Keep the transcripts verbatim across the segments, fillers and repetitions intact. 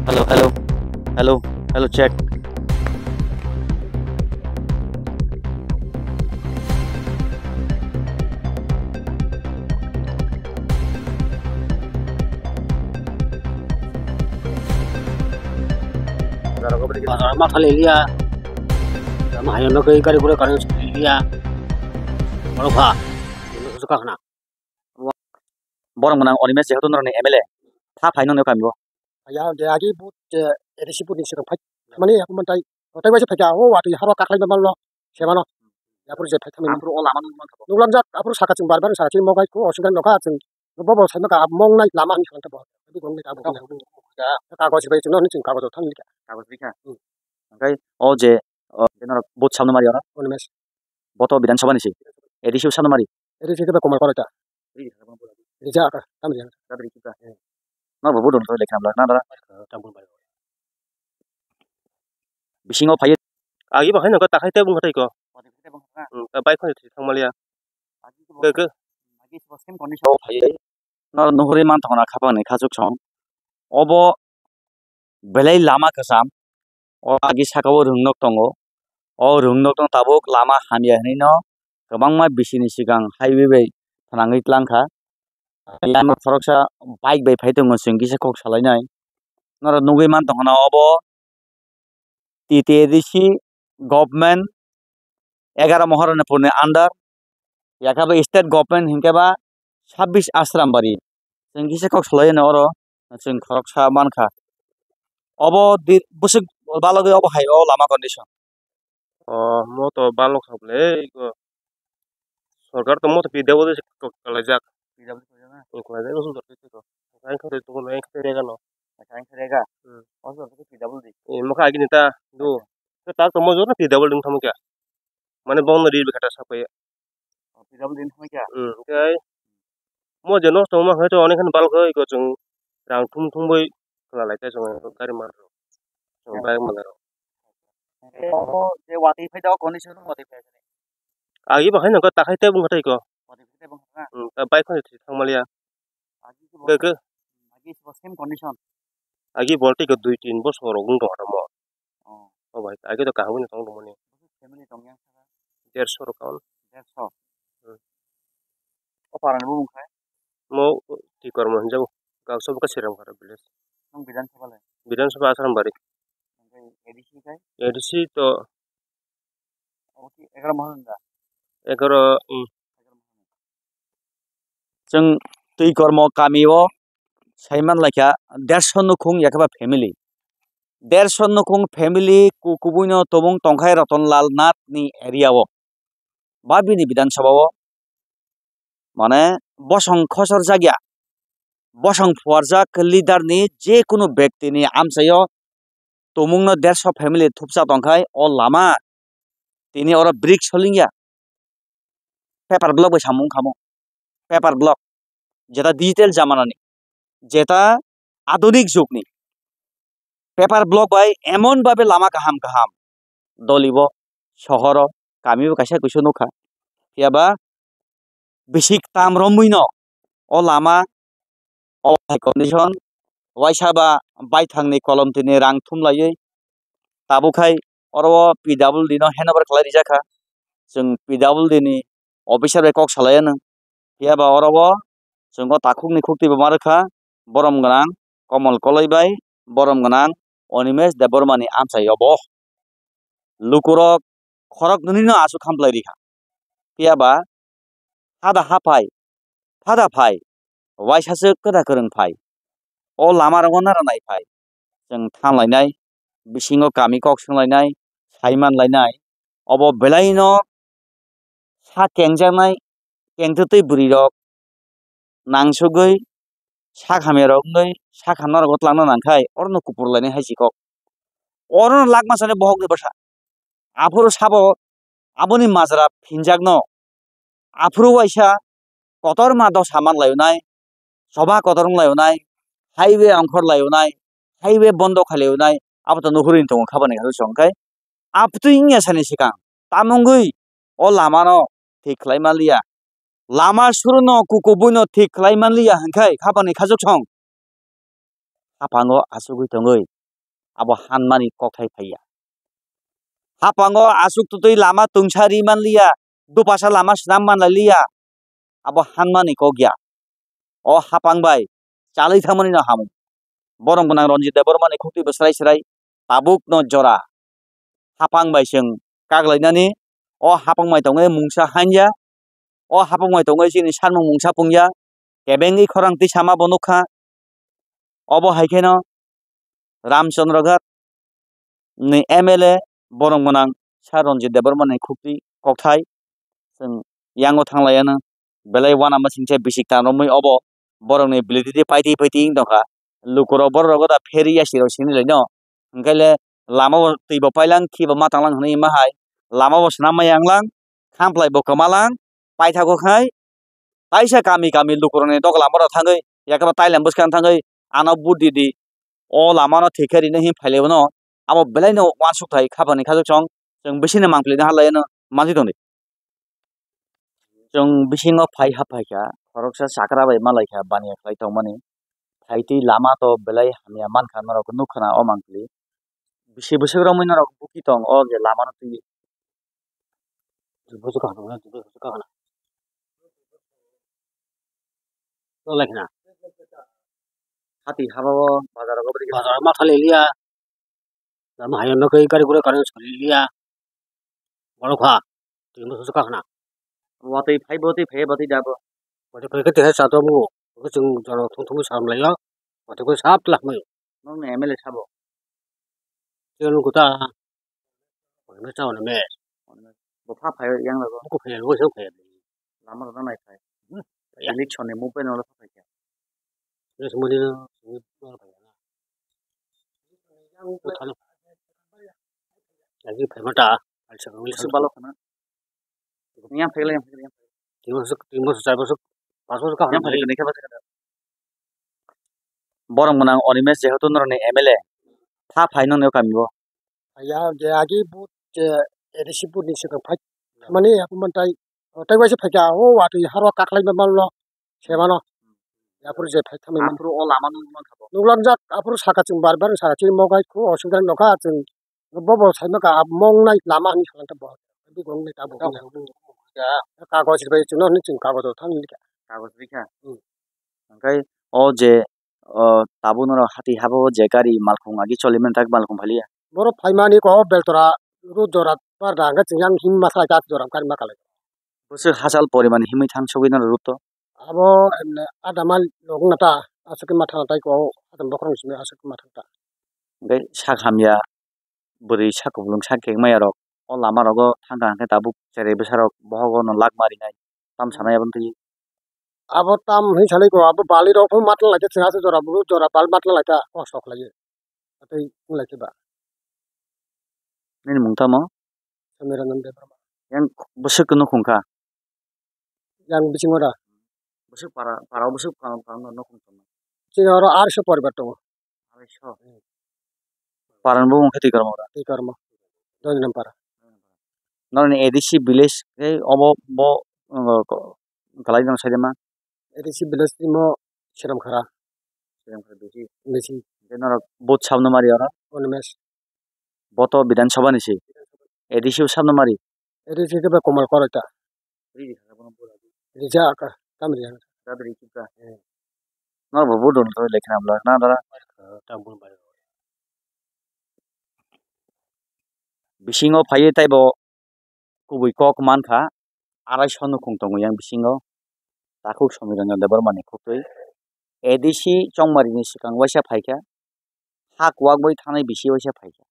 Hello, hello, hello, hello, check. Bazar ma thali liya. Lama hayo no kai gari gura karo liya. Oro pha. Ino suka khna. Borom gwnang Animesh jehetu norokni M L A, tha phai nongni o kami o. Ya, de agi but, eh, A D C but ni sirok phai. Mani, aku mantai, kotai waisa phai ka, o watwi haro kaklai ba manlo, se mano. Yapur je phai thangmani. Aphuru o lama nung mankha bo. Nuklangjak, aphuru saka chwng bar bar saka chwng mogai ko, o singkang nokha chwng, bo bo sai maka, mong nai lama hinwi salang ta bo. Abi gong ni ta bo. Kagoj bai chwng noni chwng kagoj thang ni ka. Kagoj rikha. Hmm. Hwnkhe o je, o, je norok but samno mari oro. Animesh. Bo to Bidhan Sabha ni se. A D C o sano mari. A D C khe ba Komal Koroita. Rijak ka, tam rijak. Norok bo vote rwna lekha namla, na dara? Bisingo phai. Agi ba haino ka takhai tei bung tei ko. Hmm, ka bike khoni thang maliya. Ke, ke. O phai. Norok nuhuri man thangna khapang ni khachuk song. Obo belai lama kwcham, o agi saka o rwngnok tongo, o rwngnokno tabuk lama hamya hinwi no kwbangma bisini swkang highway bai thanangwi tlang kha. Lama khoroksa bike bai phai tongo, chwng kisa kok salainai. Norok nugwi man tongkha na obo T T A D C government egaro Maharanipurni under, yakhe bo state government hinkhe ba sabbish Ashram Bari. Chwng kisa kok salai no oro, chwng khoroksa mankha. Obo di-, bwswk balogwi obo hai o lama condition. O, mo to balok kha bwle, ego. Sorkar to mo to P W D se kok kalaijak. P W D kalaijak na? Kalaijak, no sundor khe to. Ang khe to, ang khe to rega no. Acha, ang khe rega. Hmm. O sundor khe P W D. Eh, mo kha agini ta, do. Acha. Khe tak to mo jor na P W D wng thangma kya. Mane bong no ri bikha ta sapai. O, P W D wng thangma kya? Hmm, khe. Mo je nosto wngma khe to onek khan balok khe eko chwng rang thum thum bai khwna lai khe chwng gari man rw. Chwng bike man rw. Obo je watwi phai da o condition watwi phai. Agi ba haino ka takhai tei bung tei ko. Watwi phai tei bung na. Hmm, ka bike khon thang maliya. Agi bo. Ke, ke. Agi bo same condition. Agi bol tei ko dui tin bosor rok wng tong mo. Oh. O bai, agi to kaham ni tong tong mani. Family tong yang saka. Derso rok kaun. Derso. Hmm. O para ni bumung khai? Mo Tikormo hinjago. Gausa buka Siramkhara village. Nung Bidhan Sabha le? Bidhan Sabha Ashram Bari. Oke, A D C khai? A D C to. Oke, egaro mohon da? Egaro, um. Chwng Twikormo kami o sai man lai kha derso nukhung yakhe ba family. Derso nukhung family ku-, kubui no tobong tongkhai Ratanlal Nath ni area o. Ba bini Bidhan Sabha o. Mane bosong khosor jak ya. Bosong phuarjak leader ni je kunu bekti ni amchai o tumung no derso family thupsa tongkhai o lama tini oro brick soling ya. Paper block bai samung khamo. Paper block. Jeta digital jamana ni. Jeta adunik jug ni. Paper block bai emon babe lama kaham kaham. Dolibo, sohoro, kamibo kaisa kuisu nukha. Phiya ba bisik tam romwi no o lama o hai condition, waisa ba baithang ni kolom tini rang thum laiwi tabuk khai oro o P W D no handover khlai rijak kha. Chwng P W D ni officer bai kok salai anw. Phiya ba oro o chwng o takhuk ni khuk twi bo ma rwkha, borom gwnang Komol Koloi bai borom gwnang Animesh Debbarma ni amchai o bo. Lukurok khorok nini no aswk khamplai rikha. Phiya ba hada haphai, phada phai, waisa swk kwda kwrwng phai. O lama rogo nara nai phai. Chwng thanlainai, bisingo kami kok swnglainai, saiman lainai. Obo belai no sa kengjaknai, kengtwtwi bwrwi rok nangsugwi sak hamya rok wngwi sak hamya rok o twlangna nangkhai, oro no kupur lainai hai si kok. Oro no lakma sani bohok ni bwsa. Aphuru sabo aboni majra phinjakno. Aphuru waisa kotorma dosa man lainai, choba kotor wng lainai, highway ongkhor lainai, highway bondo khai lainai, abo to nuhuri tongo kha bani kha song khai. Aptwi wngya sani swkang, tamungwi o lamano thik khlai manliya. Lama suruno kukubuino thik khlai manliya hwnkhai khapani khajok song. Haphango achugwi tongwi abo hanmani kokthai phaiya. Hapango aswk twtwi lama tungsa ri manliya, dupasa lama swnam manlailiya, abo hanmani kok ya. O hapang bai chalwi thangmani no hamu. Borok gwnang Ranjit Debbarmani khuktwi bo swrai swrai tabuk no jora hapang bai chwng kak lainani. O hapang bai tongwi mungsa hanya, o hapang bai tongwi chini samung mungsa pungya, kebengwi khorang twi sama bo nukha. Obo hai kheno Ramchandra Ghat ni M L A borok gwnang Sir Ranjit Debbarma ni khuktwi kokthai chwng yango thanglaiano belai uanama singcha bisik tangrokmwi obo borokni validity paitwi paitwi wng tongkha. Lukurok borok rogo da pheri yasirok sinilaino hwnkhe le lama bo twi bo pailang khiba ma tanglang hwnwi ma hai lama bo swnam ma yanglang khamplai bo kwmalang paithago khai Taisa kami kami lukurokni doglam oro thangwi, yakhe bo tailam bwskang thangwi ano vote di di. O lama no thik khe rina hin phailai bono. Abo belai no uansuk thai khapang ni khajak chwng. Chwng bising no mangpili no halai no manjui tongdi. Chwng bisingo phai ha phai kha, khoroksa chakra bai malai kha, baniya khlai tongmani. Phai twi lama to belai hamya mankha norok nukha na o mangpili. Bisi bwswk romwi norok buki tong o je lama no twi. Busu kahana, busu kahana. Tole khna. Hati haba o bazar o bwrwi bazar ma thali liya. Lama hayo no kai gari gura karan sali liya. Bolo kha. Twi busu kahana. Watwi phai botwi phai botwi dabo. Watwi phai kete hai sato mu. Ko chung jano thum thum sam lai yo. Watwi ko sap lah mai. Nong ne M L A sabo. Tiyanu kuta. Ono chao na me. Bo pha phai yang lago. Ko phai lo so phai. Lama rok nai phai. Hmm. Election ni movement no phai kya. Yes, muni no. Ko thalo. Lagi phai mata. Alsa ko. Su balo khana. Yang phai yang phai. Timo su, timo su, char su. Pas su ka. Yang phai ni kha. Borok mwnang Animesh jehetu norokni M L A, pha phai nongni o kami o. Ya, je agi but je A D C but ni swkang phai mani, ya, man tai, tai waisa phai kha, o watwi haro kaklai ma manlo, se mano. Ya, phuru je phai thangwi man. Aphuru o lama nung man khabo. Nunglangjak, aphuru saka chwng bar bar saka chini mogai khu, o sungkrak nokha chwng, bo bo sai ma kha, mong nai lama hinwi salang ta bo. Bigong nai ta bo. Ya. Kagoj bai chwng no hinwi chwng kagoj o thang ni kha. Kagoj rikha. Hmm. Hwnkhe o je, o, tabuk norok hati habo je gari malkhung agi choli mani tak malkhung phaliya. Borok phaimani ko Beltora road jora par da hwnkhe chwng yang him ma salai ta jora gari ma kalai. Bwswk hachal poriman himwi thang sogwi norok road to? Abo emne adha mile rok wngna ta aswk ma thang tai ko hachal bokhorok simi aswk ma thang ta. Hwnkhe sak hamya bwrwi sak kupulung sak kek maya rok o lama rogo thang kha hwnkhe tabuk cherai bwsa rok bohogo no lak ma rinai tam sanai aboni twi. Abo tam hinwi sanai ko abo bali rok phano matwng lai khe chwng aswk jora bwrwi jora bali matwng lai kha kosto khlai tei wng lai khe ba. Nini mung tamo? Somiranjan Debbarma. Yang bwswk nukhung kha? Yang bisingo da. Bwswk para, para bwswk para, para no nukhung tamo? Chini oro arsho poribar tongo. Arsho. Paran bo wngkha twi kormo ora. Twi kormo. Doni nam para. Noroni A D C village tei obo bo, uh, ko-, kalai no saidima. A D C village timo Seram Khara. Seram Khara bisi. Bisi. Tei norok booth sabno mari oro. Animesh. Boto Bidhan Sabha ni si. A D C o sabno mari. A D C khe ba Komal Koroita. Rijak ka, tam rijak. Norok bo vote rwna thangwi lekha nam lo na dara. Bisingo phaiwi taibo kubui kok mankha, arai sw nukhung tongo yang bisingo, takhuk Somiranjan Debbarma ni khuktwi. A D C Chongmari ni swkang waisa phaikha, hak wak bai thanai bisi waisa phaikha.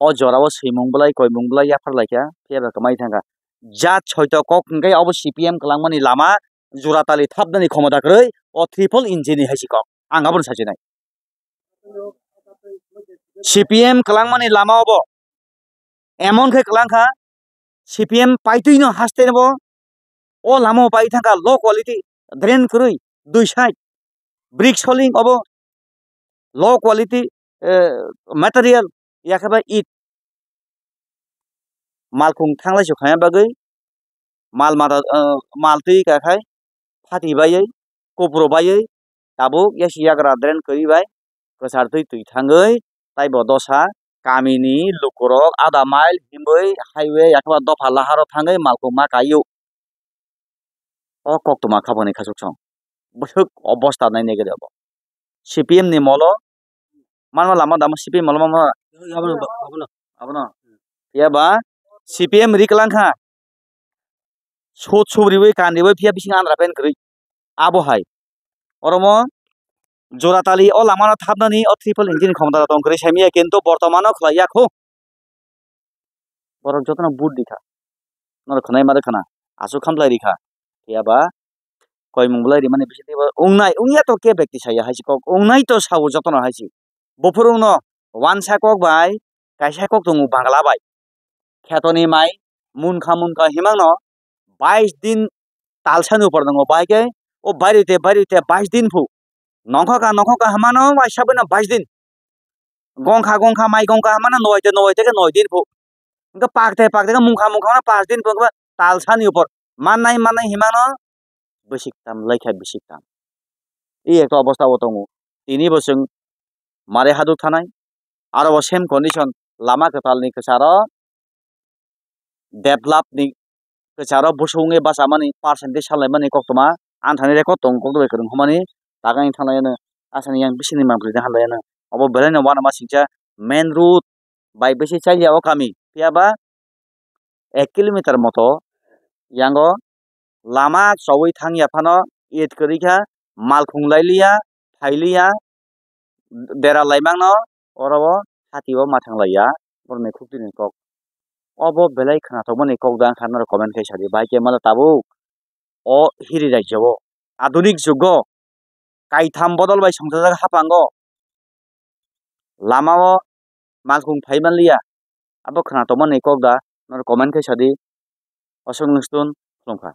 O jora o swimung bwlai, koimung bwlai yaphar laikha, phiya ba kwmai thangkha. Jat soito kok hwnkhe obo C P M kwlangmani lama jora tali thapnani khomota kwrwi, o triple engine ni hai si kok. Ang abono sachinai. C P M kwlangmani lama obo emon khe kwlangkha, C P M paitwino haste bo o lama o pai thangkha low quality drain kwrwi dui side brick soling obo low quality, eh, material yakhe ba it malkhung thanglai se khaina bagwi mal mata, eh, mal twi ka khai phati baiwi kupro baiwi tabuk yasi yagra drain kwrwi bai kwchar twi twi thangwi Taibo dosa kamini lukurok ada mile himwi highway yakhe ba dopha laharo thangwi malkhung ma kaio. O koktwma khaboni khasuk song. Bwswk obosta nai nai gede obo. C P M ni molo manma lama damo C P M molo manma. Abono, abono. Abono. Phiya ba C P M ri kwlang kha. Sut sut riwi kan riwi phiya bising andra pen kwrwi. Abo hai. Oromo jora tali o lamano thapnani o triple engine khomta tong kwrwi saimanya kintu bortomano khlai ya kho. Borok jotono vote rikha. Norok khwnai ma rwkhwna. Aswk khamlai rikha. Phiya ba koimung bolai rimani bisingtwi bo wngnai, wngya to kebo bekti saya hai se kok, wngnai to sao jotono hai se. Buphuru wngno wansa kok bai kaisa kok tongo Bangla bai. Khetoni mai munkha munkha himangno bais din talsani upor tongo, bai khe o bairite bairite bais din phu. Nongkhoka nongkhoka himano waisa boino bais din. Gongkha gongkha mai gongkha himano noi te noi te khe noi din phu. Hwnkhe pakte pakte khe munkha munkha himano pas din phu, hwnkhe talsani upor mannai mannai himano bisik tam laikha bisik tam. I ekta obosta o tongo. Tini bo chwng mare haduk thanai. Aro bo same condition lama kwtalni kwcharo develop ni kwcharo bwswk wngwi bachamani percentage salaimani koktwma ang thani record tongo koktwma kwrwng hwnmani taga wng thanglaiano asani yang bisingni mampli tei hamlaino obo belaino uanama singcha main road bai bisi chaliya o kami phiya ba ek kilometer moto yango lama chowui thangya phano it kwrwi kha malkhung lailiya phailiya bera laimangno oro o hati o ma thanglaiya borokni khuktwini kok. Obo belai khwnatokmani kok da wngkha norok comment khai sadi bai khe mano tabuk o hiri rajyo o adunik jugo kaitham bodol bai songchajak hapango lama o malkhung phai manliya abo khwnatokmani kok da norok comment khai sadi osok nustun khulumkha.